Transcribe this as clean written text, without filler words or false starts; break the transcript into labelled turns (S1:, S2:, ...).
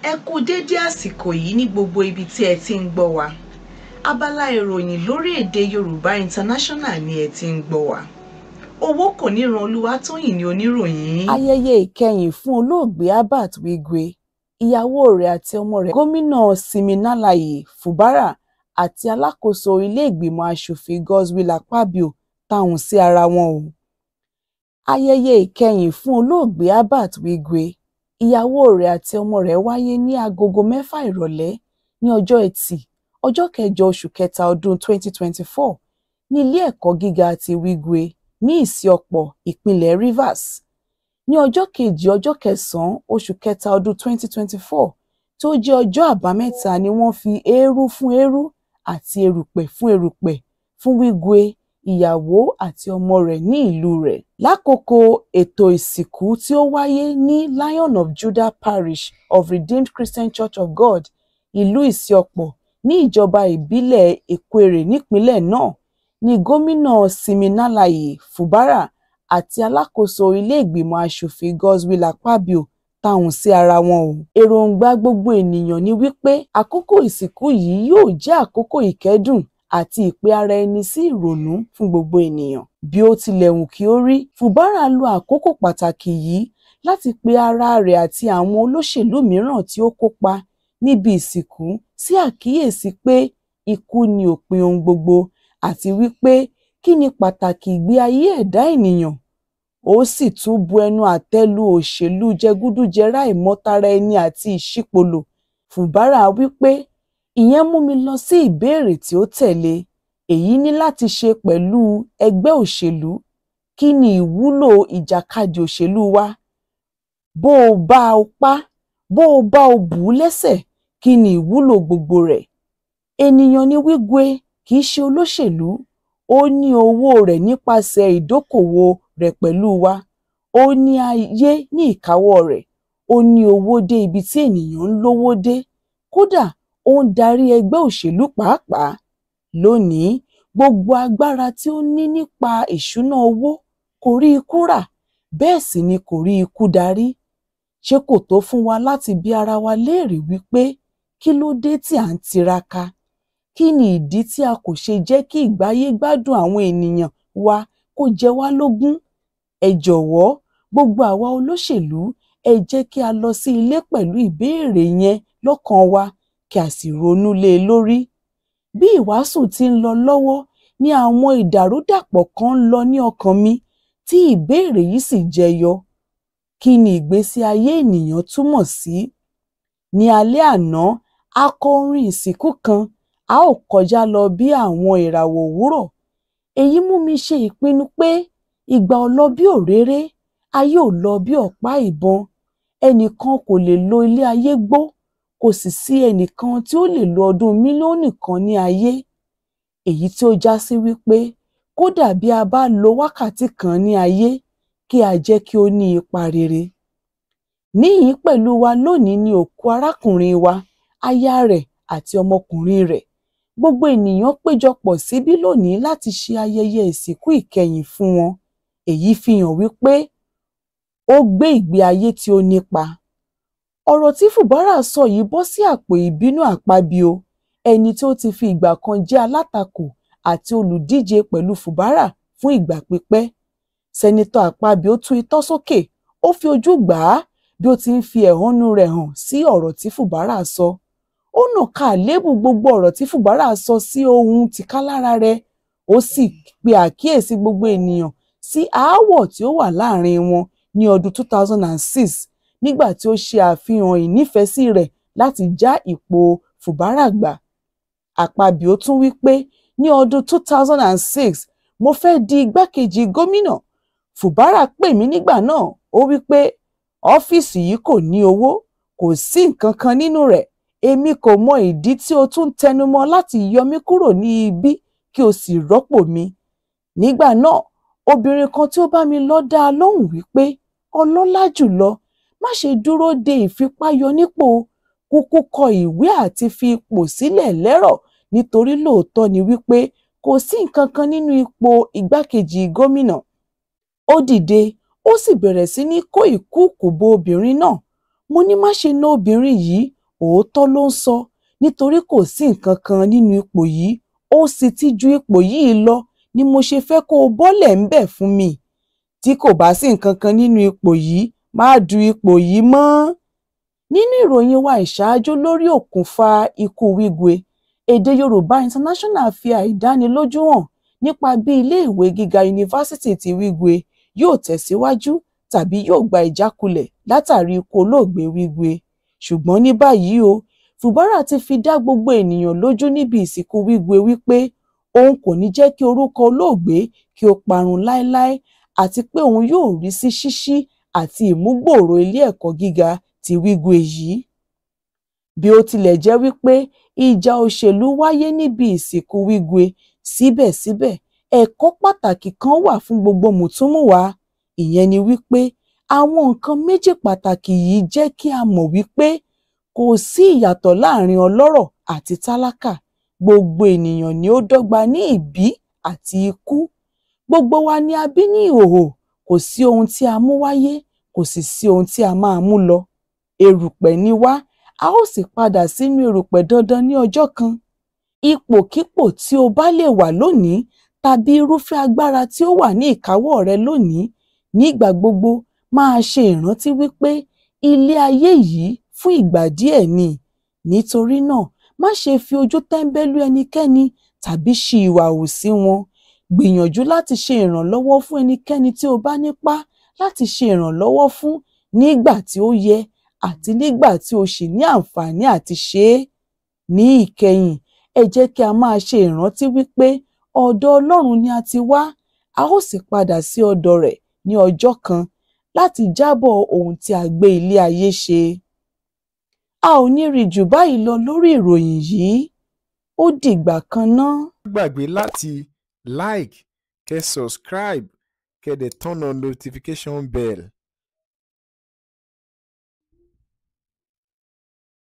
S1: Ẹ kú dédé àsìkò yìí ní gbogbo ibi tí ẹ ti ń gbọ́ wa. Abala ìròyìn lórí èdè Yorùbá International ni ẹ ti ń gbọ́ wa. Owó kò ní ran Olúwatóyìn ní oníròyìn yín.
S2: Ayẹyẹ ìkẹyìn fún olóògbé Herbert Wigwe, ìyàwó rẹ̀ àti ọmọ rẹ̀, Gómìnà Siminalayi Fubara àti alákòóso ilé-ìgbìmọ̀ aṣòfin Godswill Akpabio tahùn sí ara wọn o. Ayẹyẹ ìkẹyìn fún olóògbé Herbert Wigwe, ìyàwó rẹ̀ àti ọmọ rẹ̀ wáyé ní agogo 6 ìrọ̀lẹ́ ní ọjọ́ Ẹtì, ọjọ́ kẹjọ oṣù kẹta ọdún 2024 ní ilé ẹ̀kọ́ gíga ti Wigwe ní Ìsìọ̀pọ̀, ìpínlẹ̀ Rivers. Ní ọjọ́ kejì ọjọ́ kẹsàn-án oṣù kẹta ọdún 2024 tí ó jẹ́ ọjọ́ Àbámẹ́ta ni wọ́n fi eérú fún eérú àti erùpẹ̀ fún erùpẹ̀ fún Wigwe, ìyàwó àti ọmọ rẹ̀ ní ìlú rẹ̀. Lákòókò ètò ìsìnkú tí ó wáyé ní Lion of Judah Parish of Redeemed Christian Church of God, ìlú Ìsìọ̀pọ̀ ní ìjọba ìbílẹ̀ Ìkwerè nípìnlẹ̀ náà ni Gómìnà Siminalayi Fubara àti alákòóso ilé-ìgbìmọ̀ aṣòfin Godswill Akpabio tahùn sí ara wọn o. Èròǹgbà gbogbo ènìyàn ni wípé àkókò ìsìnkú yìí yóò jẹ́ àkókò ìkẹ́dùn àti ìpe ara ẹni sí ìrònú fún gbogbo ènìyàn. Bí ó tilẹ̀ wù kí ó rí, Fubara lo àkókò pàtàkì yìí láti pe ara rẹ̀ àti àwọn olóṣèlú mìíràn tí ó kópa níbi ìsìnkú sí àkíyèsí pé ikú ni òpin ohun gbogbo àti wípé kí ni pàtàkì ìgbé ayé ẹ̀dá ènìyàn. Ó sì tún bu ẹnu àtẹ́ lu òṣèlú jẹgúdújẹrá ìmọ̀tara-ẹni àti ìṣípòlò. Fubara wípé ìyẹn mú mi lọ sí ìbéèrè tí ó tẹ̀lé, èyí ní láti ṣe pẹ̀lú ẹgbẹ́ òṣèlú, kí ni ìwúlò ìjàkadì òṣèlú wa? Bó o bá o pa, bó o bá o bù ú lẹ́sẹ̀, kí ni ìwúlò gbogbo rẹ̀? Ènìyàn ni Wigwe, kì í ṣe olóṣèlú, ó ní owó rẹ̀ nípasẹ̀ ìdókòwò rẹ̀ pẹ̀lú wa, ó ní ayé ní ìkáwọ́ rẹ̀, ó ní owó dé ibi tí ènìyàn ń lówó dé, kódà ó ń darí ẹgbẹ́ òṣèlú pàápàá. Lónìí, gbogbo agbára tí ó ní nípa ìṣúnná owó kò rí ikú rà, bẹ́ẹ̀ sì ni kò rí ikú darí. Ṣé kò tó fún wa láti bi ara wa léèrè wípé kí ló dé tí à ń tiraka? Kí ni ìdí tí a kò ṣe jẹ́ kí ìgbáyégbádùn àwọn ènìyàn wa kó jẹ wá lógún? Ẹ jọ̀wọ́, gbogbo àwa olóṣèlú, ẹ jẹ́ kí a lọ sí ilé pẹ̀lú ìbéèrè yẹn lọ́kàn wa kí a sì ronú lé e lórí. Bí ìwàásù ti ń lọ lọ́wọ́ ni àwọn ìdàrúdàpọ̀ kan ń lọ ní ọkàn mi tí ìbéèrè yìí sì jẹyọ. Kí ni ìgbésí ayé ènìyàn túmọ̀ sí? Ní alẹ́ àná, a kọ orin ìsìnkú kan, a ó kọjá lọ bí àwọn ìràwọ̀ òwúrọ̀. Èyí mú mi ṣe ìpinnu pé ìgbà ò lọ bí òréré, ayé ò lọ bí ọ̀pá ìbọn, ẹnìkan kò lè lo ilé ayé gbó, kò sì sí ẹnìkan tí ó lè lo ọdún mílíọ̀nù kan ní ayé. Èyí tí ó já sí wípé kódà bí a bá lo wákàtí kan ní ayé, kí a jẹ́ kí ó ní ipa rere. Níhìn-ín pẹ̀lú wa lónìí ni òkú arákùnrin wa, aya rẹ̀ àti ọmọkùnrin rẹ̀. Gbogbo ènìyàn péjọpọ̀ síbí lónìí láti ṣe ayẹyẹ ìsìnkú ìkẹyìn fún wọn. Èyí fi hàn wípé ó gbé ìgbé ayé tí ó nípa. Ọ̀rọ̀ tí Fubara sọ yìí bọ́ sí àpò ìbínú Akpabio, ẹni tí ó ti fi ìgbà kan jẹ́ alátakò àti olùdíje pẹ̀lú Fubara fún ìgbà pípẹ́. Sẹ́nitọ́ Akpabio tú itọ́ sókè, ó fi ojú gbà á bí ó ti ń fi ẹ̀hónú rẹ̀ hàn sí ọ̀rọ̀ tí Fubara sọ. Ó nàka àléébù gbogbo ọ̀rọ̀ tí Fubara sọ sí ohun tìkálára rẹ̀, ó sì pe àkíyèsí gbogbo ènìyàn sí aáwọ̀ tí ó wà láàrin wọn ní ọdún 2006 nígbà tí ó ṣe àfihàn ìnífẹ̀ẹ́sí rẹ̀ láti já ipò Fubara gbà. Akpabio tún wí pé ní ọdún 2006 mo fẹ́ di igbákejì gómìnà. Fubara pè mí nígbà náà, ó wí pé ọ́fíìsì yìí kò ní owó, kò sí nǹkan kan nínú rẹ̀, èmi kò mọ ìdí tí o tún tẹnumọ́ láti yọ mí kúrò ní ibí kí o sì rọ́pò mi. Nígbà náà, obìnrin kan tí ó bá mi lọ dá a lóhùn wípé ọlọ́lá jùlọ, má ṣe dúró de ìfipáyọnípò, kúkú kọ ìwé àti fi ipò sílẹ̀ lẹ́rọ̀ nítorí lóòótọ́ ni wípé kò sí nǹkan kan nínú ipò igbákejì gómìnà. Ó dìde, ó sì bẹ̀rẹ̀ sí ní kó ìkúùkù bo obìnrin náà. Mo ní má ṣe na obìnrin yìí, Òótọ́ ló ń sọ, nítorí kò sí nǹkan kan nínú ipò yìí, ó sì ti ju ipò yìí lọ ni mo ṣe fẹ́ kó o bọ́lẹ̀ ńbẹ̀ fún mi. Tí kò bá sí nǹkan kan nínú ipò yìí, má du ipò yìí mọ́. Nínú ìròyìn wa ìṣáájú lórí òkùnfà ikú Wigwe, Èdè Yorùbá International fi àìdánilójú hàn nípa bí ilé-ìwé gíga yunifásítì ti Wigwe yóò tẹ̀síwájú tàbí yóò gba ìjákulẹ̀ látàrí ikú olóògbé Wigwe. Ṣùgbọ́n ní báyìí o, Fubara ti fi dá gbogbo ènìyàn lójú níbi ìsìnkú Wigwe wípé òun kò ní jẹ́ kí orúkọ olóògbé kí ó parun láéláé àti pé òun yóò rí sí ṣíṣí àti ìmúgbòòrò ilé ẹ̀kọ́ gíga ti Wigwe yìí. Bí ó tilẹ̀ jẹ́ wípé ìjà òṣèlú wáyé níbi ìsìnkú Wigwe, síbẹ̀síbẹ̀ ẹ̀kọ́ pàtàkì kan wà fún gbogbo mùtúmùwà, ìyẹn ni wípé àwọn nǹkan méjì pàtàkì yìí jẹ́ kí a mọ̀ wípé kò sí ìyàtọ̀ láàrin ọlọ́rọ̀ àti tálákà, gbogbo ènìyàn ni ó dọ́gba ní ìbí àti ikú, gbogbo wa ni a bí ní ìhòhò, kò sí ohun tí a mú wáyé, kò sì sí ohun tí a máa mú lọ. Erùpẹ̀ ni wá, a ó sì padà sínú erùpẹ̀ dandan ní ọjọ́ kan. Ipòkípò tí o bá lè wà lónìí tàbí irúfẹ́ agbára tí ó wà ní ìkáwọ́ rẹ lónìí, nígbà gbogbo máa ṣe ìrántí wípé ilé ayé yìí fún ìgbà díẹ̀ ni. Nítorí náà, má ṣe fi ojú tẹ́ńbẹ́lú ẹnikẹ́ni tàbí ṣi ìwà hù sí wọn. Gbìyànjú láti ṣe ìrànlọ́wọ́ fún ẹnikẹ́ni tí o bá nípá láti ṣe ìrànlọ́wọ́ fún nígbà tí ó yẹ àti nígbà tí o ṣì ní àǹfààní àti ṣe é. Ní ìkẹyìn, ẹ jẹ́ kí a máa ṣe ìrántí wípé ọ̀dọ̀ Ọlọ́run ni a ti wá, a ó sì padà sí ọ̀dọ̀ rẹ̀ ní ọjọ́ kan láti jábọ̀ ohun tí a gbé ilé ayé ṣe. A ò ní rí jù báyìí lọ lórí ìròyìn yìí. Ó dìgbà kan ná.
S3: Má gbàgbé láti like, kẹ́ subscribe, kẹ́ dẹ̀ turn on notification bell.